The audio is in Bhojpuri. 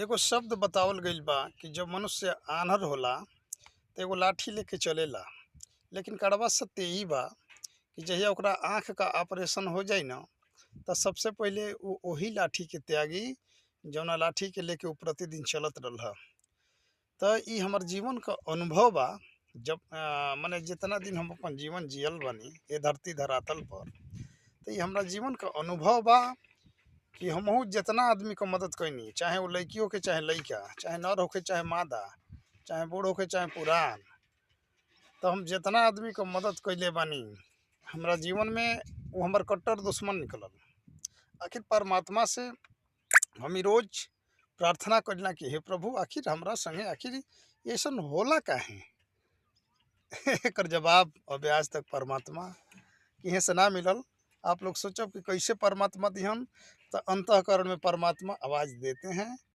एगो शब्द बतावल गइल बा कि जब मनुष्य आन्हर होला त एगो लाठी लेके चलेला, लेकिन कड़वा सत्य ई बा कि जहिया ओकरा आँख का ऑपरेशन हो जाई न, त सबसे पहिले उ ओही लाठी के त्यागी जौना लाठी के लेके उ प्रतिदिन चलत रहल। त ई हमर जीवन क अनुभव बा। जब मने जितना दिन हम अपन जीवन जियल बानी ए धरती धरातल पर, त ई हमरा जीवन क अनुभव बा कि हमहू जितना आदमी क मदद कईनी, चाहे उ लइकी होखे चाहे लइका, चाहे नर होखे चाहे मादा, चाहे बूढ़ होखे चाहे पुरान, तो हम जितना आदमी क मदद कइले बानी, हमरा जीवन में उ हमर कट्टर दुश्मन निकलल। आखिर परमात्मा से हम ई रोज प्रार्थना करीला कि हे प्रभु, आखिर हमरा संगे आखिर अइसन होला काहे? एकर जवाब अबे आज तक परमात्मा इहे से ना मिलल। आप लोग सोचब कि कैसे परमात्मा दिहन, त अंतःकरण में परमात्मा आवाज़ देते हैं।